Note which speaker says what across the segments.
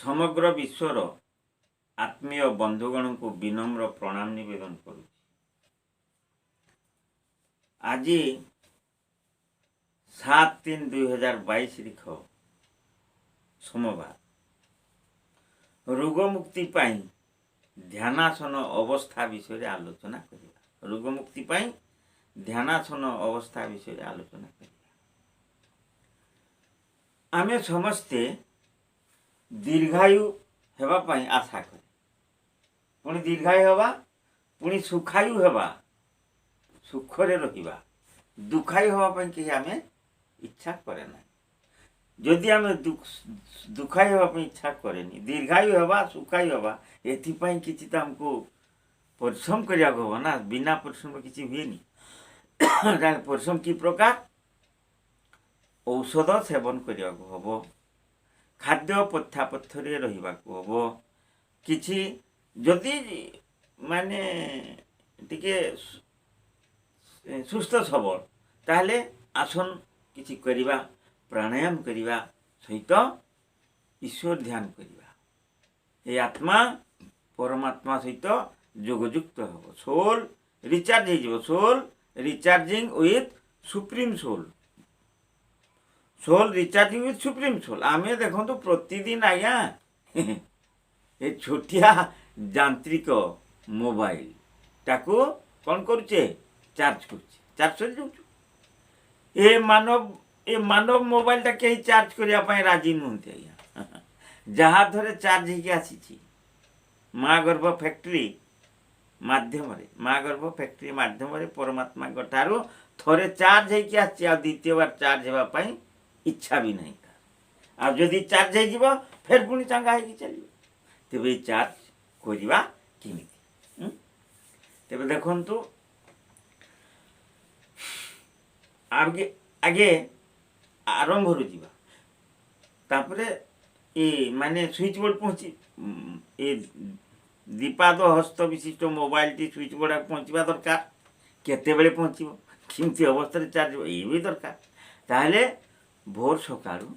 Speaker 1: ସମଗ୍ର ବିଶ୍ୱର ଆତ୍ମୀୟ ବନ୍ଧୁଗଣଙ୍କୁ ବିନମ୍ର ପ୍ରଣାମ ନିବେଦନ କରୁଛି। ଆଜି 7/3/2022 ତାରିଖ ସୋମବାର। ରୋଗମୁକ୍ତି ପାଇଁ ଧ୍ୟାନାସନ ଅବସ୍ଥା ବିଷୟରେ ଆଲୋଚନା କରିବା। ରୋଗମୁକ୍ତି ପାଇଁ ଧ୍ୟାନାସନ ଅବସ୍ଥା ବିଷୟରେ ଆଲୋଚନା କରିବା। ଆମେ ସମସ୍ତେ ଦୀର୍ଘାୟୁ ହେବା ପାଇଁ ଆଶା କରେ, ପୁଣି ଦୀର୍ଘାୟୁ ହେବା, ପୁଣି ସୁଖାୟୁ ହେବା, ସୁଖରେ ରହିବା। ଦୁଃଖାୟୁ ହେବା ପାଇଁ କେହି ଆମେ ଇଚ୍ଛା କରେ ନାହିଁ। ଯଦି ଆମେ ଦୁଃଖାୟୁ ହେବା ପାଇଁ ଇଚ୍ଛା କରେନି, ଦୀର୍ଘାୟୁ ହେବା, ସୁଖାୟୁ ହେବା, ଏଥିପାଇଁ କିଛି ତ ଆମକୁ ପରିଶ୍ରମ କରିବାକୁ ହେବ ନା। ବିନା ପରିଶ୍ରମ କିଛି ହୁଏନି। ତାହେଲେ ପରିଶ୍ରମ କି ପ୍ରକାର? ଔଷଧ ସେବନ କରିବାକୁ ହେବ, ଖାଦ୍ୟ ପଥ୍ୟାପଥ୍ୟରେ ରହିବାକୁ ହେବ। କିଛି ଯଦି ମାନେ ଟିକେ ସୁସ୍ଥ ସବଳ, ତାହେଲେ ଆସନ କିଛି କରିବା, ପ୍ରାଣାୟାମ କରିବା ସହିତ ଈଶ୍ୱର ଧ୍ୟାନ କରିବା। ଏ ଆତ୍ମା ପରମାତ୍ମା ସହିତ ଯୋଗଯୁକ୍ତ ହେବ, ସୋଲ୍ ରିଚାର୍ଜ ହେଇଯିବ। Soul recharging with supreme soul, soul recharging with supreme soul. ଆମେ ଦେଖନ୍ତୁ ପ୍ରତିଦିନ ଆଜ୍ଞା ଏ ଛୋଟିଆ ଯାନ୍ତ୍ରିକ ମୋବାଇଲ ତାକୁ କ'ଣ କରୁଛେ? ଚାର୍ଜ କରୁଛେ, ଚାର୍ଜ ସରିଯାଉଛୁ। ଏ ମାନବ ମୋବାଇଲଟା କେହି ଚାର୍ଜ କରିବା ପାଇଁ ରାଜି ନୁହନ୍ତି ଆଜ୍ଞା। ଯାହା ଥରେ ଚାର୍ଜ ହେଇକି ଆସିଛି ମା ଗର୍ଭ ଫ୍ୟାକ୍ଟ୍ରି ମାଧ୍ୟମରେ, ମା ଗର୍ଭ ଫ୍ୟାକ୍ଟ୍ରି ମାଧ୍ୟମରେ ପରମାତ୍ମାଙ୍କ ଠାରୁ ଥରେ ଚାର୍ଜ ହେଇକି ଆସିଛି, ଆଉ ଦ୍ୱିତୀୟବାର ଚାର୍ଜ ହେବା ପାଇଁ ଇଚ୍ଛା ବି ନାହିଁ ତାର। ଆଉ ଯଦି ଚାର୍ଜ ହେଇଯିବ, ଫେର ପୁଣି ଚାଙ୍ଗା ହେଇକି ଚାଲିବ। ତେବେ ଏଇ ଚାର୍ଜ କରିବା କେମିତି? ତେବେ ଦେଖନ୍ତୁ, ଆଗେ ଆରମ୍ଭରୁ ଯିବା, ତାପରେ ଏ ମାନେ ସୁଇଚ୍ ବୋର୍ଡ଼ ପହଞ୍ଚି, ଏ ଦ୍ୱିପାଦ ହସ୍ତ ବିଶିଷ୍ଟ ମୋବାଇଲଟି ସୁଇଚ୍ ବୋର୍ଡ଼ ପହଞ୍ଚିବା ଦରକାର। କେତେବେଳେ ପହଞ୍ଚିବ, କେମିତି ଅବସ୍ଥାରେ ଚାର୍ଜ ହେବ, ଏଇ ବି ଦରକାର। ତାହେଲେ ଭୋର ସକାଳୁ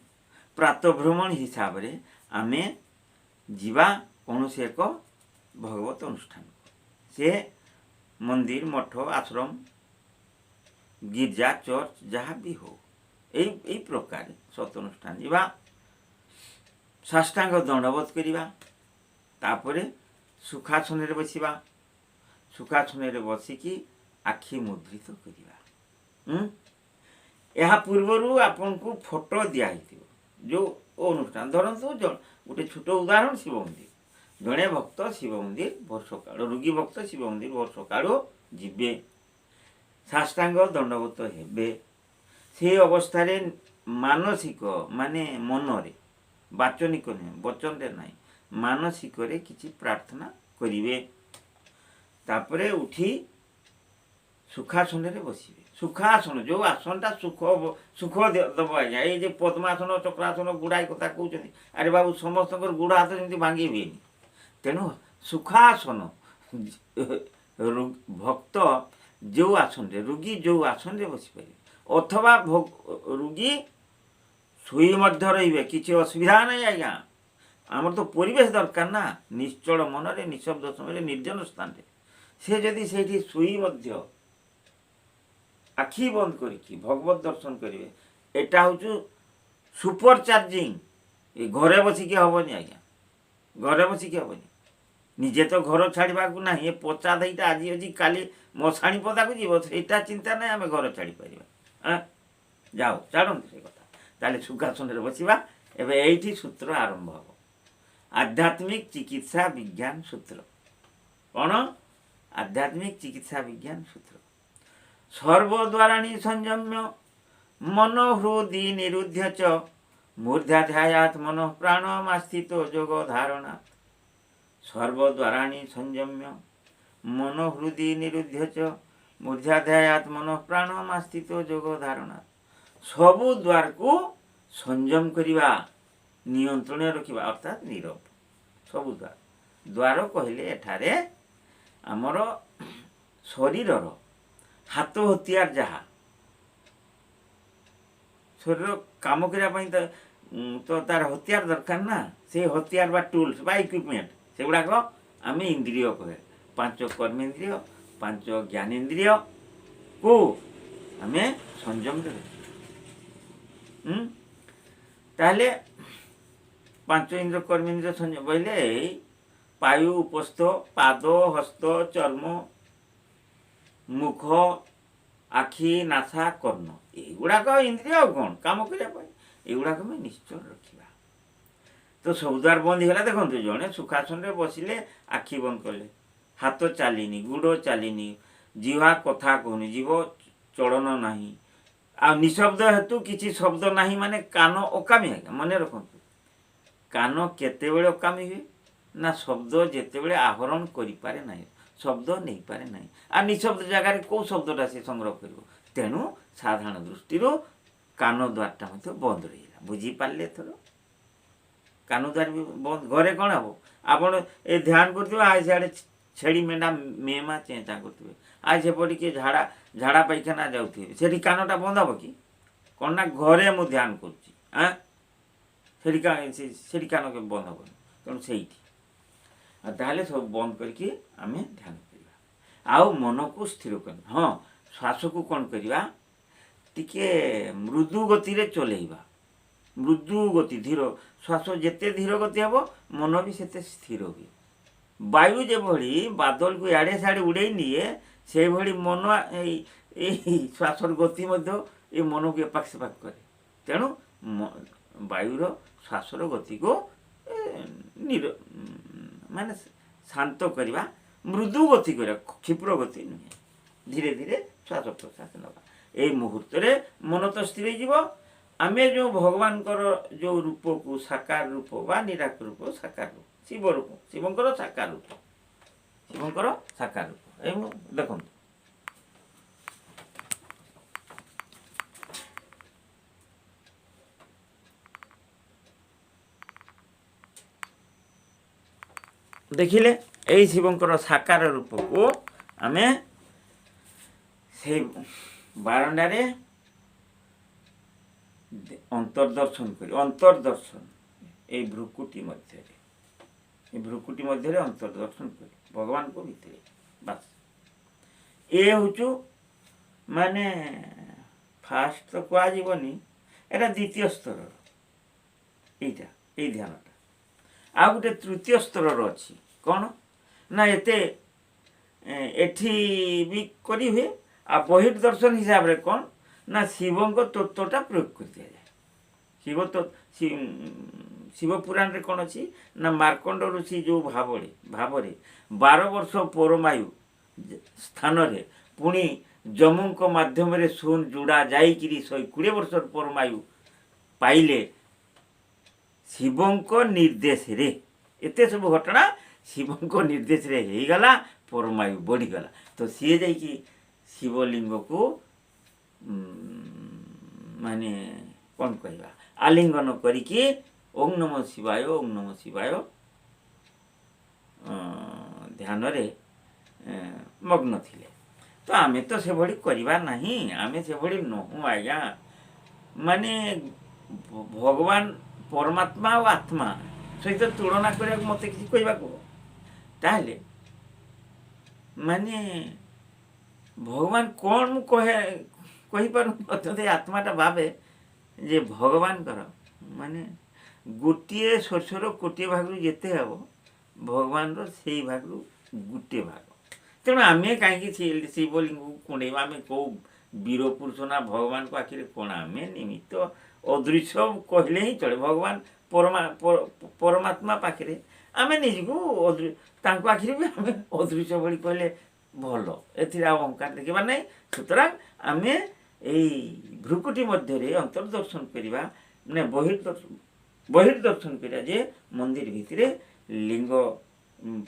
Speaker 1: ପ୍ରାତଃଭ୍ରମଣ ହିସାବରେ ଆମେ ଯିବା କୌଣସି ଏକ ଭଗବତ ଅନୁଷ୍ଠାନ, ସେ ମନ୍ଦିର, ମଠ, ଆଶ୍ରମ, ଗିର୍ଜା, ଚର୍ଚ୍ଚ, ଯାହା ବି ହଉ, ଏଇ ପ୍ରକାର ସତ ଅନୁଷ୍ଠାନ ଯିବା, ସାଷ୍ଟାଙ୍ଗ ଦଣ୍ଡବତ କରିବା, ତାପରେ ସୁଖାସନରେ ବସିବା। ସୁଖାସନରେ ବସିକି ଆଖି ମୁଦ୍ରିତ କରିବା। ଏହା ପୂର୍ବରୁ ଆପଣଙ୍କୁ ଫଟୋ ଦିଆହେଇଥିବ। ଯେଉଁ ଅନୁଷ୍ଠାନ, ଧରନ୍ତୁ ଗୋଟେ ଛୋଟ ଉଦାହରଣ, ଶିବ ମନ୍ଦିର। ଜଣେ ଭକ୍ତ ଶିବ ମନ୍ଦିର ଭୋର ସକାଳୁ, ରୋଗୀ ଭକ୍ତ ଶିବ ମନ୍ଦିର ଭୋର ସକାଳୁ ଯିବେ, ସାଷ୍ଟାଙ୍ଗ ଦଣ୍ଡବତ ହେବେ। ସେଇ ଅବସ୍ଥାରେ ମାନସିକ, ମାନେ ମନରେ, ବାଚନିକ ନୁହେଁ, ବଚନରେ ନାହିଁ, ମାନସିକରେ କିଛି ପ୍ରାର୍ଥନା କରିବେ। ତାପରେ ଉଠି ସୁଖାସନରେ ବସିବେ। ସୁଖାସନ, ଯେଉଁ ଆସନଟା ସୁଖ ଦେବ ଆଜ୍ଞା। ଏଇ ଯେ ପଦ୍ମାସନ, ଚକ୍ରାସନ ଗୁଡ଼ାଏ କଥା କହୁଛନ୍ତି, ଆରେ ବାବୁ, ସମସ୍ତଙ୍କର ଗୋଡ଼ ହାତ ଯେମିତି ଭାଙ୍ଗି ହୁଏନି। ତେଣୁ ସୁଖାସନ, ଭକ୍ତ ଯେଉଁ ଆସନରେ, ରୋଗୀ ଯେଉଁ ଆସନରେ ବସିପାରିବେ, ଅଥବା ରୋଗୀ ଶୋଇ ମଧ୍ୟ ରହିବେ, କିଛି ଅସୁବିଧା ନାହିଁ ଆଜ୍ଞା। ଆମର ତ ପରିବେଶ ଦରକାର ନା। ନିଶ୍ଚଳ ମନରେ, ନିଶବ୍ଦ ସମୟରେ, ନିର୍ଜନ ସ୍ଥାନରେ ସେ ଯଦି ସେଇଠି ଶୋଇ ମଧ୍ୟ ଆଖି ବନ୍ଦ କରିକି ଭଗବତ ଦର୍ଶନ କରିବେ, ଏଟା ହେଉଛି ସୁପର ଚାର୍ଜିଂ। ଏ ଘରେ ବସିକି ହେବନି ଆଜ୍ଞା, ଘରେ ବସିକି ହେବନି। ନିଜେ ତ ଘର ଛାଡ଼ିବାକୁ ନାହିଁ। ଏ ପଚା ଦେଇଟା ଆଜି ଅଛି, କାଲି ମଶାଣି ପଦାକୁ ଯିବ, ସେଇଟା ଚିନ୍ତା ନାହିଁ। ଆମେ ଘର ଛାଡ଼ିପାରିବା? ଯାଉ, ଛାଡ଼ନ୍ତୁ ସେ କଥା। ତାହେଲେ ସୁଖାସନରେ ବସିବା। ଏବେ ଏଇଠି ସୂତ୍ର ଆରମ୍ଭ ହେବ। ଆଧ୍ୟାତ୍ମିକ ଚିକିତ୍ସା ବିଜ୍ଞାନ ସୂତ୍ର କ'ଣ? ଆଧ୍ୟାତ୍ମିକ ଚିକିତ୍ସା ବିଜ୍ଞାନ ସୂତ୍ର। ସର୍ବଦ୍ୱାରାଣି ସଂଯମ୍ୟ ମନ ହୃଦି ନିରୁଧ୍ୟ ଚ ମୂର୍ଦ୍ଧ୍ୟାଧ୍ୟାୟାତ୍ ମନ ପ୍ରାଣମାସ୍ଥିତ ଯୋଗ ଧାରଣା। ସର୍ବଦ୍ୱାରାଣି ସଂଯମ୍ୟ ମନ ହୃଦି ନିରୁଧ୍ୟ ଚ ମୂର୍ଦ୍ଧ୍ୟାଧ୍ୟାୟାତ୍ ମନ ପ୍ରାଣମାସ୍ଥିତ ଯୋଗ ଧାରଣା। ସବୁ ଦ୍ୱାରକୁ ସଂଯମ କରିବା, ନିୟନ୍ତ୍ରଣରେ ରଖିବା, ଅର୍ଥାତ୍ ନୀରବ। ସବୁ ଦ୍ୱାର, ଦ୍ୱାର କହିଲେ ଏଠାରେ ଆମର ଶରୀରର ହାତ ହତିଆର, ଯାହା ଶରୀର କାମ କରିବା ପାଇଁ ତ ତ ତାର ହତିଆର ଦରକାର ନା, ସେଇ ହତିଆର ବା ଟୁଲ୍ସ ବା ଇକ୍ୱିପମେଣ୍ଟ ସେଗୁଡ଼ାକ ଆମେ ଇନ୍ଦ୍ରିୟ କହେ। 5 କର୍ମେନ୍ଦ୍ରିୟ, 5 ଜ୍ଞାନେନ୍ଦ୍ରିୟକୁ ଆମେ ସଂଯମରେ ରଖିବା। ତାହେଲେ 5 ଇନ୍ଦ୍ରିୟ କର୍ମେନ୍ଦ୍ରିୟ ସଂଯମ ବୋଇଲେ ଏଇ ପାୟୁ, ଉପସ୍ଥ, ପାଦ, ହସ୍ତ, ଚର୍ମ, ମୁଖ, ଆଖି, ନାସା, କର୍ଣ୍ଣ, ଏଇଗୁଡ଼ାକ ଇନ୍ଦ୍ରିୟ ଆଉ କ'ଣ କାମ କରିବା ପାଇଁ, ଏଇଗୁଡ଼ାକ ଆମେ ନିଶ୍ଚୟ ରଖିବା। ତ ସବୁ ଦ୍ୱାର ବନ୍ଦ ହେଇଗଲା। ଦେଖନ୍ତୁ, ଜଣେ ସୁଖାସନରେ ବସିଲେ, ଆଖି ବନ୍ଦ କଲେ, ହାତ ଚାଲିନି, ଗୋଡ଼ ଚାଲିନି, ଜିହ୍ୱା କଥା କହୁନି, ଜିଭ ଚଳନ ନାହିଁ, ଆଉ ନିଶବ୍ଦ ହେତୁ କିଛି ଶବ୍ଦ ନାହିଁ, ମାନେ କାନ ଅକାମୀ। ଆଜ୍ଞା ମନେ ରଖନ୍ତୁ, କାନ କେତେବେଳେ ଅକାମୀ ହୁଏ ନା ଶବ୍ଦ ଯେତେବେଳେ ଆହରଣ କରିପାରେ ନାହିଁ, ଶବ୍ଦ ନେଇପାରେ ନାହିଁ। ଆଉ ନିଶବ୍ଦ ଜାଗାରେ କେଉଁ ଶବ୍ଦଟା ସେ ସଂଗ୍ରହ କରିବ? ତେଣୁ ସାଧାରଣ ଦୃଷ୍ଟିରୁ କାନ ଦ୍ୱାରଟା ମଧ୍ୟ ବନ୍ଦ ରହିଲା। ବୁଝିପାରିଲେ ଏଥର? କାନ ଦ୍ୱାର ବି ବନ୍ଦ। ଘରେ କ'ଣ ହେବ? ଆପଣ ଏ ଧ୍ୟାନ କରୁଥିବେ, ଆଉ ସିଆଡ଼େ ଛେଳି ମେଣ୍ଢା ମେମା ଚେଁ ଚାଁ କରୁଥିବେ, ଆଉ ସେପଟେ କିଏ ଝାଡ଼ା ପାଇଖାନା ଯାଉଥିବେ, ସେଠି କାନଟା ବନ୍ଦ ହେବ କି? କ'ଣ ନା ଘରେ ମୁଁ ଧ୍ୟାନ କରୁଛି, ଆଁ ସେଠି କାନ କେବେ ବନ୍ଦ ହେବନି। ତେଣୁ ସେଇଠି ଆଉ ତାହେଲେ ସବୁ ବନ୍ଦ କରିକି ଆମେ ଧ୍ୟାନ କରିବା, ଆଉ ମନକୁ ସ୍ଥିର କରିବା। ହଁ, ଶ୍ୱାସକୁ କ'ଣ କରିବା? ଟିକେ ମୃଦୁ ଗତିରେ ଚଲେଇବା। ମୃଦୁ ଗତି, ଧୀର ଶ୍ୱାସ, ଯେତେ ଧୀର ଗତି ହେବ ମନ ବି ସେତେ ସ୍ଥିର ହୁଏ। ବାୟୁ ଯେଭଳି ବାଦଲକୁ ଇଆଡ଼େ ସିଆଡ଼େ ଉଡ଼େଇ ନିଏ, ସେଇଭଳି ମନ ଏଇ ଶ୍ୱାସର ଗତି ମଧ୍ୟ ଏ ମନକୁ ଏପାଖ ସେପାଖ କରେ। ତେଣୁ ବାୟୁର ଶ୍ୱାସର ଗତିକୁ ମାନେ ଶାନ୍ତ କରିବା, ମୃଦୁ ଗତି କରିବା, କ୍ଷିପ୍ର ଗତି ନୁହେଁ। ଧୀରେ ଧୀରେ ଶ୍ୱାସ ପ୍ରଶ୍ୱାସ ନେବା। ଏଇ ମୁହୂର୍ତ୍ତରେ ମନ ତ ସ୍ଥିର ହେଇଯିବ। ଆମେ ଯେଉଁ ଭଗବାନଙ୍କର ଯେଉଁ ରୂପକୁ ସାକାର ରୂପ ବା ନିରାକାର ରୂପ, ସାକାର ରୂପ, ଶିବ ରୂପ, ଶିବଙ୍କର ସାକାର ରୂପ, ଶିବଙ୍କର ସାକାର ରୂପ ଏଇ ମୁଁ ଦେଖନ୍ତୁ। ଦେଖିଲେ ଏଇ ଶିବଙ୍କର ସାକାର ରୂପକୁ ଆମେ ସେଇ ବାରଣ୍ଡାରେ ଅନ୍ତର୍ଦର୍ଶନ କରି, ଅନ୍ତର୍ଦର୍ଶନ ଏଇ ଭ୍ରୁକୁଟି ମଧ୍ୟରେ, ଏଇ ଭ୍ରୁକୁଟି ମଧ୍ୟରେ ଅନ୍ତର୍ଦର୍ଶନ କରି ଭଗବାନଙ୍କ ଭିତରେ ବାସ୍। ଏ ହେଉଛୁ ମାନେ ଫାଷ୍ଟ ତ କୁହାଯିବନି, ଏଇଟା ଦ୍ୱିତୀୟ ସ୍ତରର, ଏଇଟା ଏଇ ଧ୍ୟାନଟା। ଆଉ ଗୋଟେ ତୃତୀୟ ସ୍ତରର ଅଛି, କ'ଣ ନା ଏତେ ଏଠି ବି କରିହୁଏ। ଆଉ ବହିର୍ଦର୍ଶନ ହିସାବରେ କ'ଣ ନା ଶିବଙ୍କ ତତ୍ତ୍ୱଟା ପ୍ରୟୋଗ କରି ଦିଆଯାଏ। ଶିବ ପୁରାଣରେ କ'ଣ ଅଛି ନା ମାର୍କଣ୍ଡ ଋଷି ଯେଉଁ ଭାବରେ 12 ବର୍ଷ ପରମାୟୁ ସ୍ଥାନରେ ପୁଣି ଯମଙ୍କ ମାଧ୍ୟମରେ ଶୂନ ଯୋଡ଼ା ଯାଇକିରି 120 ବର୍ଷର ପରମାୟୁ ପାଇଲେ ଶିବଙ୍କ ନିର୍ଦ୍ଦେଶରେ। ଏତେ ସବୁ ଘଟଣା ଶିବଙ୍କ ନିର୍ଦ୍ଦେଶରେ ହେଇଗଲା, ପରମାୟୁ ବଢ଼ିଗଲା। ତ ସିଏ ଯାଇକି ଶିବଲିଙ୍ଗକୁ ମାନେ କ'ଣ କହିବା, ଆଲିଙ୍ଗନ କରିକି ଓଂ ନମଃ ଶିବାୟ, ଓଂ ନମଃ ଶିବାୟ ଧ୍ୟାନରେ ମଗ୍ନ ଥିଲେ। ତ ଆମେ ତ ସେଭଳି କରିବା ନାହିଁ, ଆମେ ସେଭଳି ନୁହଁ ଆଜ୍ଞା। ମାନେ ଭଗବାନ ପରମାତ୍ମା ଆଉ ଆତ୍ମା ସହିତ ତୁଳନା କରିବାକୁ ମୋତେ କିଛି କହିବାକୁ ହେବ। ତାହେଲେ ମାନେ ଭଗବାନ କ'ଣ ମୁଁ କହିପାରୁନି, ଅତ୍ୟନ୍ତ ଆତ୍ମାଟା ଭାବେ ଯେ ଭଗବାନଙ୍କର ମାନେ ଗୋଟିଏ ସୋର୍ଷର ଗୋଟିଏ ଭାଗରୁ ଯେତେ ହେବ, ଭଗବାନର ସେଇ ଭାଗରୁ ଗୋଟିଏ ଭାଗ। ତେଣୁ ଆମେ କାହିଁକି ଶିବଲିଙ୍ଗକୁ କୁଣ୍ଡେଇବା? ଆମେ କେଉଁ ବୀର ପୁରୁଷ ନା ଭଗବାନଙ୍କ ଆଖିରେ କ'ଣ? ଆମେ ନିମିତ୍ତ ଅଦୃଶ୍ୟ କହିଲେ ହିଁ ଚଳେ। ଭଗବାନ ପରମାତ୍ମା ପାଖରେ ଆମେ ନିଜକୁ ତାଙ୍କ ଆଖିରେ ବି ଆମେ ଅଦୃଶ୍ୟ ଭଳି କହିଲେ ଭଲ, ଏଥିରେ ଆଉ ଅହଙ୍କାର ଦେଖିବା ନାହିଁ। ସୁତରାଂ ଆମେ ଏଇ ଭ୍ରୁକୁଟି ମଧ୍ୟରେ ଅନ୍ତର୍ଦର୍ଶନ କରିବା, ମାନେ ବହିର୍ଦର୍ଶନ କରିବା ଯେ ମନ୍ଦିର ଭିତରେ ଲିଙ୍ଗ,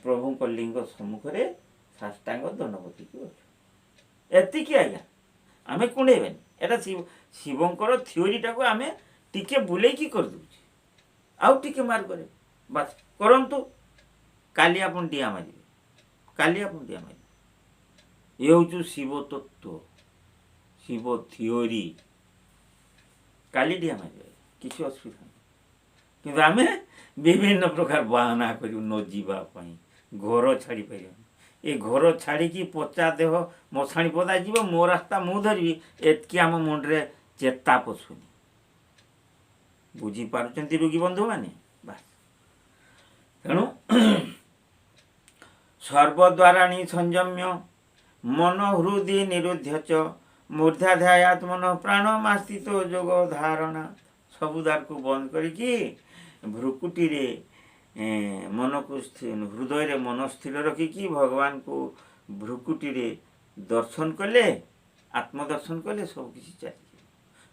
Speaker 1: ପ୍ରଭୁଙ୍କ ଲିଙ୍ଗ ସମ୍ମୁଖରେ ସାଷ୍ଟାଙ୍ଗ ଦଣ୍ଡବତୀକି ଅଛୁ। ଏତିକି ଆଜ୍ଞା, ଆମେ କୁଣ୍ଡେଇବାନି। ଏଇଟା ଶିବଙ୍କର ଥିଓରିଟାକୁ ଆମେ ଟିକେ ବୁଲେଇକି କରିଦେଉଛେ, ଆଉ ଟିକେ ମାର୍ଗରେ ବାସ୍ କରନ୍ତୁ। କାଲି ଆପଣ ଡିଆଁ ମାରିବେ, କାଲି ଆପଣ ଡିଆଁ ମାରିବେ। ଏ ହେଉଛି ଶିବ ତତ୍ତ୍ୱ, ଶିବ ଥିଓରି। କାଲି ଡିଆଁ ମାରିବେ, କିଛି ଅସୁବିଧା ନାହିଁ। କିନ୍ତୁ ଆମେ ବିଭିନ୍ନ ପ୍ରକାର ବାହାନା କରିବୁ ନ ଯିବା ପାଇଁ, ଘର ଛାଡ଼ିପାରିବାନି। ଏ ଘର ଛାଡ଼ିକି ପଚା ଦେହ ମଶାଣି ପଦା ଯିବ, ମୋ ରାସ୍ତା ମୁଁ ଧରିବି, ଏତିକି ଆମ ମୁଣ୍ଡରେ ଚେତା ପଶୁନି। ବୁଝିପାରୁଛନ୍ତି ରୋଗୀ ବନ୍ଧୁମାନେ? ବାସ୍। ତେଣୁ ସର୍ବଦ୍ୱାରାଣୀ ସଂଯମ୍ୟ ମନ ହୃଦି ନିରୁଧ୍ୟ ଚ ମୂର୍ଦ୍ଧାଧ୍ୟାୟାତ୍ମନ ପ୍ରାଣ ମାସ୍ଥିତ ଯୋଗ ଧାରଣା। ସବୁ ଦ୍ୱାରକୁ ବନ୍ଦ କରିକି ଭ୍ରୁକୁଟିରେ ମନକୁ, ହୃଦୟରେ ମନ ସ୍ଥିର ରଖିକି ଭଗବାନଙ୍କୁ ଭ୍ରୁକୁଟିରେ ଦର୍ଶନ କଲେ, ଆତ୍ମଦର୍ଶନ କଲେ ସବୁ କିଛି ଚାଲିଯିବ।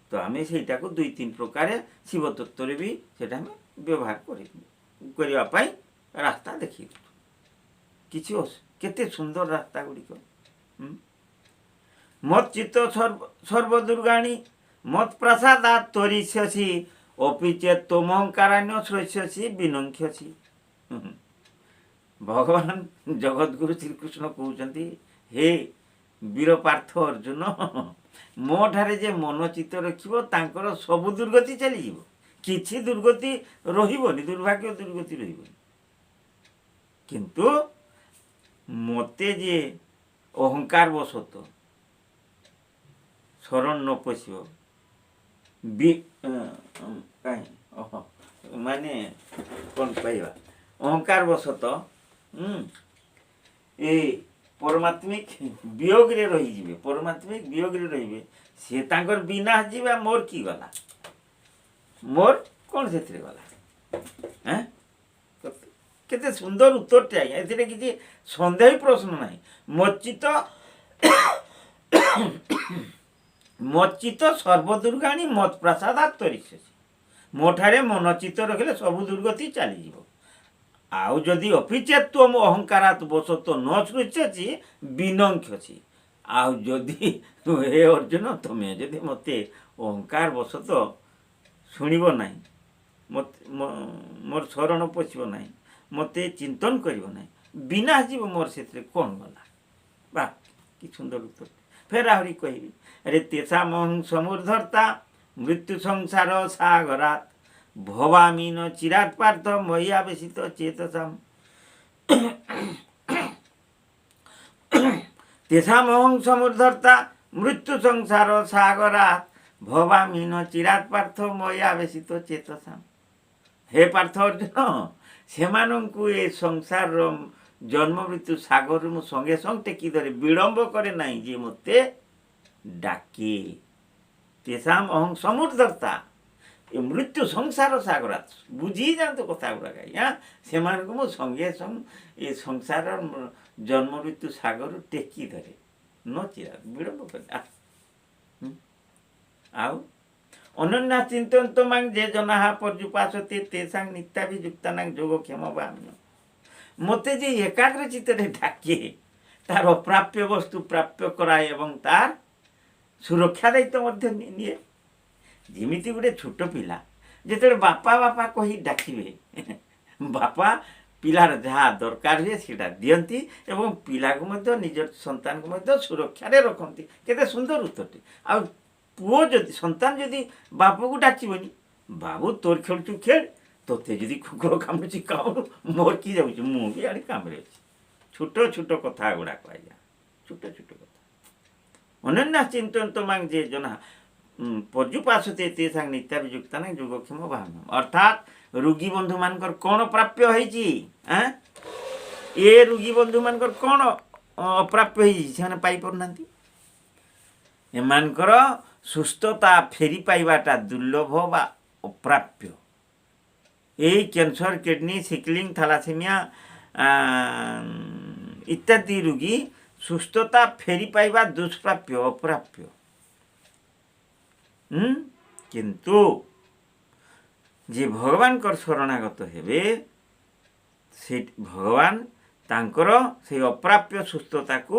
Speaker 1: ତ ଆମେ ସେଇଟାକୁ ଦୁଇ ତିନି ପ୍ରକାର ଶିବତତ୍ତ୍ୱରେ ବି ସେଇଟା ଆମେ ବ୍ୟବହାର କରିବା ପାଇଁ ରାସ୍ତା ଦେଖେଇଛୁ। କିଛି କେତେ ସୁନ୍ଦର ରାସ୍ତା ଗୁଡ଼ିକ। ମତ୍ ଚିତ୍ତ ସର୍ବଦୁର୍ଗାଣୀ ମତ୍ ପ୍ରାସାଦାତ୍ ତରିଷ୍ୟସି ଅପି ଚେତ୍ ତମହଙ୍କାରାଣ୍ୟ ଶ୍ରୋଷ୍ୟସି ବିନଙ୍କ୍ଷ୍ୟସି। ଭଗବାନ ଜଗଦ୍ଗୁରୁ ଶ୍ରୀକୃଷ୍ଣ କହୁଛନ୍ତି, ହେ ବୀର ପାର୍ଥ ଅର୍ଜୁନ, ମୋ ଠାରେ ଯେ ମନଚିତ୍ତ ରଖିବ ତାଙ୍କର ସବୁ ଦୁର୍ଗତି ଚାଲିଯିବ, କିଛି ଦୁର୍ଗତି ରହିବନି, ଦୁର୍ଭାଗ୍ୟ ଦୁର୍ଗତି ରହିବନି। କିନ୍ତୁ ମୋତେ ଯିଏ ଅହଙ୍କାର ବଶତ ଶରଣ ନ ପଶିବ, ବି କାହିଁ ମାନେ କ'ଣ କହିବା, ଅହଙ୍କାର ବଶତ ଏ ପରମାତ୍ମିକ ବିୟୋଗରେ ରହିଯିବେ, ପରମାତ୍ମିକ ବିୟୋଗରେ ରହିବେ, ସେ ତାଙ୍କର ବିନାଶ ଯିବା, ମୋର କି ଗଲା, ମୋର କ'ଣ ସେଥିରେ ଗଲା? ଏଁ କେତେ ସୁନ୍ଦର ଉତ୍ତରଟି ଆଜ୍ଞା, ଏଥିରେ କିଛି ସନ୍ଦେହ ପ୍ରଶ୍ନ ନାହିଁ। ମଚ୍ଚିତ ସର୍ବଦୁର୍ଗାଣୀ ମତ୍ ପ୍ରାସାଦାତ୍ ତରିଷ୍ୟସି। ମୋ ଠାରେ ମନଚିତ୍ତ ରଖିଲେ ସବୁ ଦୁର୍ଗତି ଚାଲିଯିବ। ଆଉ ଯଦି ଅପିଚେତ୍ୱ ଅହଙ୍କାରାତ ବଶତ ନ ସୃଷ୍ୟସି ବିନଙ୍କ୍ଷସି। ଆଉ ଯଦି ହେ ଅର୍ଜୁନ, ତମେ ଯଦି ମୋତେ ଅହଙ୍କାର ବଶତ ଶୁଣିବ ନାହିଁ, ମୋତେ ମୋର ଶରଣ ପଶିବ ନାହିଁ, ମୋତେ ଚିନ୍ତନ କରିବ ନାହିଁ, ବିନାଶ ଯିବ, ମୋର ସେଥିରେ କ'ଣ ଗଲା? ବା କି ସୁନ୍ଦର ଉତ୍ତର। ଫେର ଆହୁରି କହିବି, ଆରେ ତେଷାମହଂ ସମୁର୍ଦ୍ଧର୍ତା ମୃତ୍ୟୁ ସଂସାର ସାଗରାତ୍ ଭବାମି ନ ଚିରାତ୍ ପାର୍ଥ ମୟ୍ୟାବେଶିତ ଚେତସାମ୍। ତେଷାମହଂ ସମୁର୍ଦ୍ଧର୍ତା ମୃତ୍ୟୁ ସଂସାର ସାଗରାତ୍ ଭବାମି ନ ଚିରାତ୍ ପାର୍ଥ ମୟ୍ୟାବେଶିତ ଚେତସାମ୍। ହେ ପାର୍ଥ ଅର୍ଜୁନ, ସେମାନଙ୍କୁ ଏ ସଂସାରର ଜନ୍ମ ମୃତ୍ୟୁ ସାଗରରୁ ମୁଁ ସଙ୍ଗେ ସଙ୍ଗେ ଟେକି ଧରେ, ବିଳମ୍ବ କରେ ନାହିଁ ଯିଏ ମୋତେ ଡାକେ। ତେଷାମ ଅହଂ ସମୁର୍ଦ୍ଧର୍ତା, ଏ ମୃତ୍ୟୁ ସଂସାର ସାଗରାତ୍, ବୁଝି ଯାଆନ୍ତୁ କଥା ଗୁଡ଼ାକ ଆଜ୍ଞା। ସେମାନଙ୍କୁ ମୁଁ ସଙ୍ଗେ ସଙ୍ଗେ ଏ ସଂସାର ଜନ୍ମ ମୃତ୍ୟୁ ସାଗରରୁ ଟେକି ଧରେ, ନ ଚିରା ବିଳମ୍ବ କରେ। ଆଉ ଅନନ୍ୟା ଚିନ୍ତନ୍ତ ମାଂ ଯେ ଜନାଃ ପର୍ଯୁପାସତେ ତେଷାଂ ନିତ୍ୟାଭିଯୁକ୍ତାନାଂ ଯୋଗକ୍ଷେମ ବାମ୍ୟ। ମୋତେ ଯେ ଏକାଗ୍ର ଚିତ୍ତରେ ଡାକେ, ତାର ଅପ୍ରାପ୍ୟ ବସ୍ତୁ ପ୍ରାପ୍ୟ କରାଏ ଏବଂ ତାର ସୁରକ୍ଷା ଦାୟିତ୍ୱ ମଧ୍ୟ ନିଏ। ଯେମିତି ଗୋଟେ ଛୋଟ ପିଲା ଯେତେବେଳେ ବାପା ବାପା କହି ଡାକିବେ, ବାପା ପିଲାର ଯାହା ଦରକାର ହୁଏ ସେଇଟା ଦିଅନ୍ତି ଏବଂ ପିଲାକୁ ମଧ୍ୟ, ନିଜ ସନ୍ତାନକୁ ମଧ୍ୟ ସୁରକ୍ଷାରେ ରଖନ୍ତି। କେତେ ସୁନ୍ଦର ଉତ୍ତରଟି। ଆଉ ପୁଅ ଯଦି, ସନ୍ତାନ ଯଦି ବାପକୁ ଡାକିବନି, ବାବୁ ତୋର ଖେଳୁଛୁ ଖେଳ, ତୋତେ ଯଦି କୁକୁର କାମୁଡୁଛି କାମୁଡୁ, ମୋର କି ଯାଉଛି, ମୁଁ ବି ଆଡ଼େ କାମରେ ଅଛି। ଛୋଟ ଛୋଟ କଥା ଗୁଡ଼ାକ ଆଜ୍ଞା, ଛୋଟ ଛୋଟ କଥା। ଅନନ୍ୟା ଚିନ୍ତନ୍ତ ମାଂ ଯେ ଜନା ପର୍ଯୁପାସତେ ତେଷାଂ ନିତ୍ୟାଭିଯୁକ୍ତାନାଂ ଯୋଗକ୍ଷେମ ବାହାମ୍ୟହମ୍। ଅର୍ଥାତ୍ ରୋଗୀ ବନ୍ଧୁମାନଙ୍କର କ'ଣ ପ୍ରାପ୍ୟ ହେଇଛି? ଏ ରୋଗୀ ବନ୍ଧୁମାନଙ୍କର କ'ଣ ଅପ୍ରାପ୍ୟ ହେଇଛି ସେମାନେ ପାଇପାରୁନାହାନ୍ତି? ଏମାନଙ୍କର ସୁସ୍ଥତା ଫେରି ପାଇବାଟା ଦୁର୍ଲଭ ବା ଅପ୍ରାପ୍ୟ। ଏଇ କ୍ୟାନ୍ସର, କିଡ଼ନୀ, ସିକଲିଂ, ଥାଲାସେମିଆ ଇତ୍ୟାଦି ରୋଗୀ ସୁସ୍ଥତା ଫେରି ପାଇବା ଦୁଷ୍ପ୍ରାପ୍ୟ, ଅପ୍ରାପ୍ୟ। କିନ୍ତୁ ଯେ ଭଗବାନଙ୍କର ଶରଣାଗତ ହେବେ, ସେ ଭଗବାନ ତାଙ୍କର ସେଇ ଅପ୍ରାପ୍ୟ ସୁସ୍ଥତାକୁ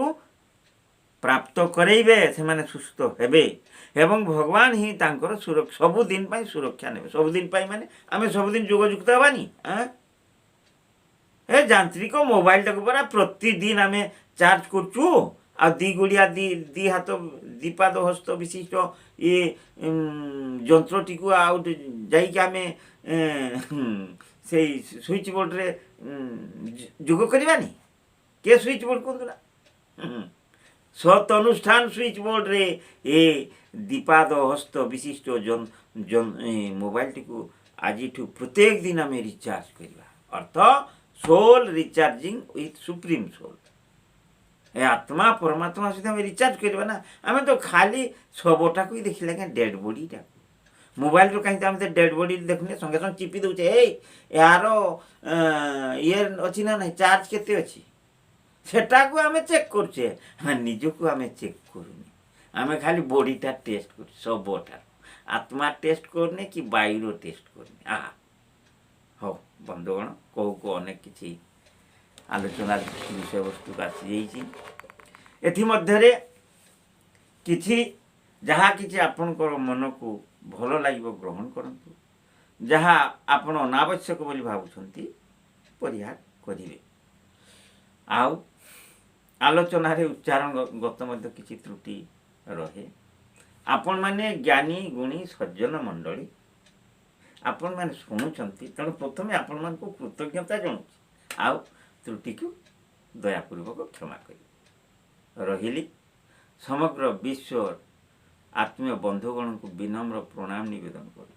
Speaker 1: ପ୍ରାପ୍ତ କରେଇବେ, ସେମାନେ ସୁସ୍ଥ ହେବେ ଏବଂ ଭଗବାନ ହିଁ ତାଙ୍କର ସବୁଦିନ ପାଇଁ ସୁରକ୍ଷା ନେବେ। ସବୁଦିନ ପାଇଁ ମାନେ ଆମେ ସବୁଦିନ ଯୋଗଯୁକ୍ତ ହେବାନି। ଏ ଯାନ୍ତ୍ରିକ ମୋବାଇଲଟାକୁ ପରା ପ୍ରତିଦିନ ଆମେ ଚାର୍ଜ କରୁଛୁ, ଆଉ ଦି ଗୋଡ଼ିଆ, ଦି ଦି ହାତ, ଦି ପାଦ ହସ୍ତ ବିଶିଷ୍ଟ ଏ ଯନ୍ତ୍ରଟିକୁ ଆଉ ଯାଇକି ଆମେ ସେଇ ସୁଇଚ୍ ବୋର୍ଡ଼ରେ ଯୋଗ କରିବାନି? କିଏ ସୁଇଚ୍ ବୋର୍ଡ଼ କୁହନ୍ତୁ ନା? ସତ୍ ଅନୁଷ୍ଠାନ ସୁଇଚ୍ ବୋର୍ଡ଼ରେ ଏ ଦିପାଦ ହସ୍ତ ବିଶିଷ୍ଟ ମୋବାଇଲଟିକୁ ଆଜିଠୁ ପ୍ରତ୍ୟେକ ଦିନ ଆମେ ରିଚାର୍ଜ କରିବା, ଅର୍ଥ soul recharging with supreme soul. ଏ ଆତ୍ମା ପରମାତ୍ମା ସହିତ ଆମେ ରିଚାର୍ଜ କରିବା ନା। ଆମେ ତ ଖାଲି ଶବଟାକୁ ହିଁ ଦେଖିଲେ ଆଜ୍ଞା, ଡେଡ୍ ବଡ଼ିଟାକୁ। ମୋବାଇଲରୁ କାହିଁକି ଆମେ ତ ଡେଡ୍ ବଡ଼ି ଦେଖୁନେ, ସଙ୍ଗେ ସଙ୍ଗେ ଚିପି ଦେଉଛେ, ଏଇ ଏହାର ଇଏ ଅଛି ନା ନାହିଁ, ଚାର୍ଜ କେତେ ଅଛି, ସେଟାକୁ ଆମେ ଚେକ୍ କରୁଛେ। ହଁ, ନିଜକୁ ଆମେ ଚେକ୍ କରୁନି। ଆମେ ଖାଲି ବଡ଼ିଟା ଟେଷ୍ଟ କରୁଛେ, ଶବଟା। ଆତ୍ମା ଟେଷ୍ଟ କରୁନେ କି ବାୟୁର ଟେଷ୍ଟ କରୁନି। ଆହା, ହଉ ବନ୍ଧୁଗଣ, କହୁ କହୁ ଅନେକ କିଛି ଆଲୋଚନାର ବିଷୟବସ୍ତୁକୁ ଆସିଯାଇଛି। ଏଥିମଧ୍ୟରେ କିଛି ଯାହା କିଛି ଆପଣଙ୍କର ମନକୁ ଭଲ ଲାଗିବ ଗ୍ରହଣ କରନ୍ତୁ, ଯାହା ଆପଣ ଅନାବଶ୍ୟକ ବୋଲି ଭାବୁଛନ୍ତି ପରିହାର କରିବେ। ଆଉ ଆଲୋଚନାରେ ଉଚ୍ଚାରଣଗତ ମଧ୍ୟ କିଛି ତ୍ରୁଟି ରହେ। ଆପଣମାନେ ଜ୍ଞାନୀ ଗୁଣୀ ସଜ୍ଜନ ମଣ୍ଡଳୀ, ଆପଣମାନେ ଶୁଣୁଛନ୍ତି, ତେଣୁ ପ୍ରଥମେ ଆପଣମାନଙ୍କୁ କୃତଜ୍ଞତା ଜଣାଉଛି ଆଉ ତ୍ରୁଟିକୁ ଦୟାପୂର୍ବକ କ୍ଷମା କରିବେ। ରହିଲି। ସମଗ୍ର ବିଶ୍ୱର ଆତ୍ମୀୟ ବନ୍ଧୁଗଣଙ୍କୁ ବିନମ୍ର ପ୍ରଣାମ ନିବେଦନ କରୁଛି।